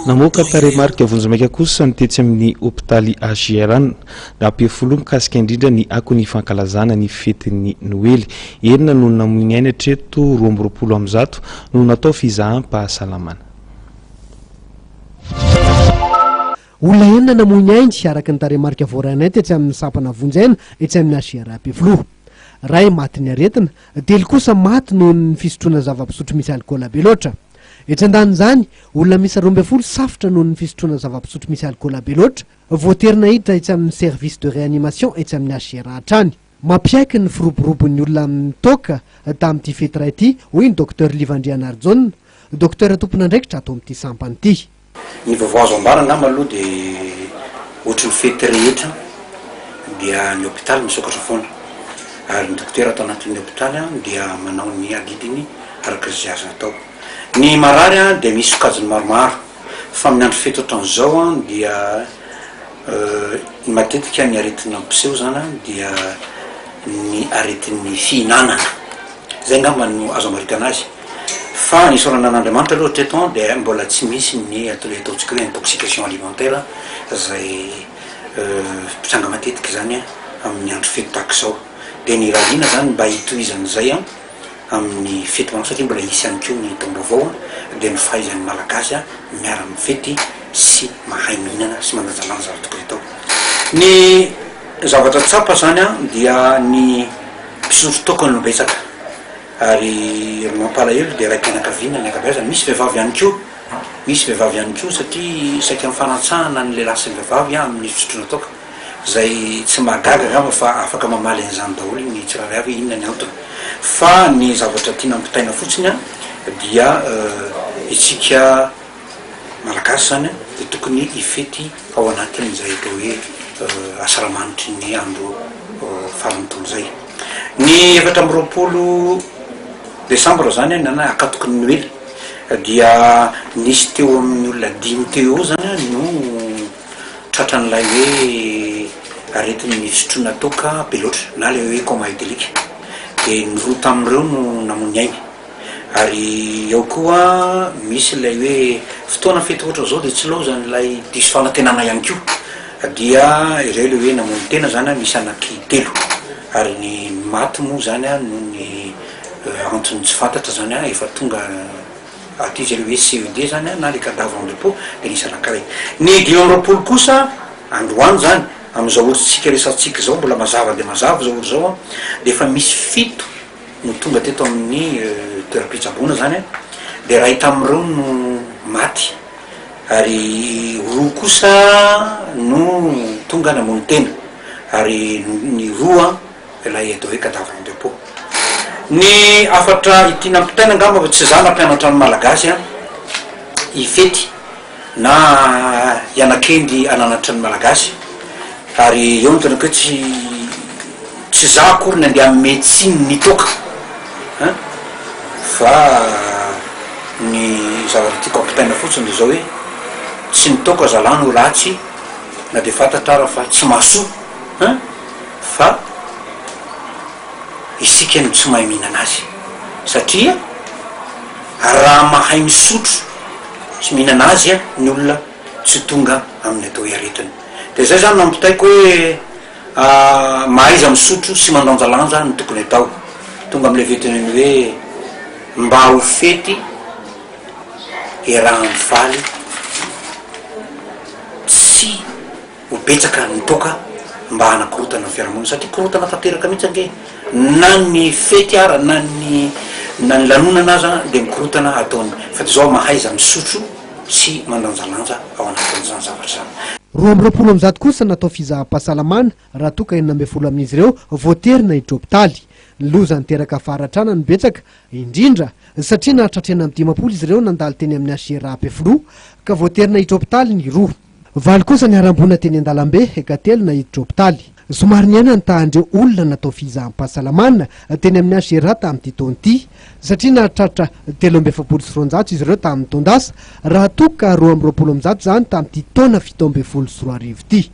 Namoaka tarehimarika vonjimaika kosa ny tetsy amin'ny hopitaly HJRA Ampefiloha mikasika indrindra ny akon'ny fankalazana ny fetin'ny Noely. Enina no namoy ny ainy hatreto, 122 no natao fizaham-pahasalamana. Olona enina namoy ny ainy, araka ny tarehimarika voarainay tetsy amin'ny sampana vonjy aina etsy amin'ny HJRA Ampefiloha. Iray matin'ny aretina, telo kosa maty noho ny fisotroana zava-pisotro misy alikaola be loatra. Etsy andanin'izany, olona miisa 12 safotra noho ny fisotroana zava-pisotro misy alikaola be loatra, voatery naiditra etsy amin'ny service de réanimation etsy amin'ny HJRA hatrany. Mampiaiky ny firoborobon'ny olona amin'ny toaka tamin'ity fety iray ity, hoy ny Docteur Liva Andrianarijaona, dokotera tompon'andraikitra ato amin'ity sampana ity. Ny vaovao azo ambara angamba aloha dia ohatry ny fety rehetra dia ny hopitaly misokatra foana ary ny dokotera ato anatin'ny hopitaly dia manao ny adidiny araka izay azony atao. Ny marary dia misy sokajiny maromaro fa amin'ny andro fety ohatran'izao dia matetika ny aretina mpiseho izany dia ny aretin'ny fihinanana. Izay angamba no azo amaritana azy. Fa ny isaorana an'Andriamanitra aloha hatreto an dia mbola tsy misy ny atao hoe ataontsika hoe intoxication alimentaire izay mpitranga matetika izany an amin'ny andro fety tahaka izao. Dia ny irariana izany mba hitohizan'izay an amin'ny fety maro satria mbola hisy ihany koa ny taom-baovao an dia ny fahaizan'ny Malagasy an miara-mifety sy mahay mihinana sy mandanjalanja ny tokony atao. Ny zavatra tsapa izany an dia ny mpisotro toaka no betsaka. Ary ny mampalahelo dia raim-pianakaviana ny ankabeazany, misy vehivavy ihany koa, misy vehivavy ihany koa satria saika mifanantsahana ny lehilahy sy ny vehivavy amin'ny fisotroana toaka, izay tsy mahagaga angamba fa afaka mamaly an'izany daholo ny tsirairay avy hoe inona ny antony. Fa ny zavatra tiana ampitaina fotsiny dia isika Malagasy izany dia tokony hifety ao anatin'izay atao hoe asaramanitry ny andro faran'ny taona izay. Ny 24 desambra izany na ankatoky ny noely dia nisy teo amin'ny olona dimy teo eo izany no tratran'ilay hoe aretin'ny fisotroana toaka be loatra na ilay hoe coma éthylique. Dia ny roa tamin'ireo no namoy ny ainy. Ary ao koa misy ilay hoe fotoana fety ohatran'izao dia tsy laozan'ilay diso fanantenana ihany koa dia ireo ilay hoe namono tena zany an, misy anaky telo ary ny maty moa zany an noho ny antony tsy fantatra zany an efa tonga aty izy ilay hoe CED zany an na le cadavre en depot dia nisy anakiray. Ny 25 kosa androany zany amin'izao ohatr'tsika resatsika izao mbola mazava dia mazava izao ohatra izao an dia efa misy fito no tonga teto amin'ny toeram-pitsaboana izany an, dia iray tamin'ireo no maty ary roa kosa no tonga namono tena ary ny roa ilay atao hoe cadavre en depot. Ny hafatra tiana ampitaina angamba fa tsy za nampianatra ny Malagasy an, hifety na hiana-kendry hananatra ny Malagasy ary eo no tenako hoe tsy tsy za akory ny andeha hanome tsiny ny toaka an fa ny zavatra tiako ampitaina fotsiny de zao hoe tsy ny toaka zalahy no ratsy na de fantatra ara fa tsy mahasoa an fa isika no tsy mahay mihinana azy satria raha mahay misotro sy mihinana azy ny olona tsy tonga amin'ny atao hoe aretina. Dia zay zany no ampitaiko hoe mahaiza misotro sy mandanjalanja ny tokony atao. Tonga amin'ilay fetin'ny hoe mba ho fety iaraha-mifaly tsy Ho betsaka ny toaka mba hanakorotana ny fiarahamonina satria korontana tanteraka mihitsy ange na ny fety ara na ny na ny lanonana aza dia mikorotana ataony fa dia zao mahaiza misotro sy mandanjalanja ao anatin'izany zavatra izany. 122 kosa natao fizaham-pahasalamana raha toa ka 16 amin'izy ireo voatery naiditra hopitaly. Ny loza niteraka faharatrana no betsaka indrindra satria nahatratra 56 izy ireo nandalo teny amin'ny HCRA Ampefiloha ka voatery naiditra hopitaly ny roa. Valo kosa niharam-boina teny an-dalambe ka telo naiditra hopitaly. Somary niaina ny tahan'ireo olona natao fizaham-pahasalamana teny amin'ny HRA tamin'ity taona ity, satria nahatratra 243 izy ireo tamin'ny taon-dasa, raha toa ka 122 izany tamin'ity taona 2017 ity.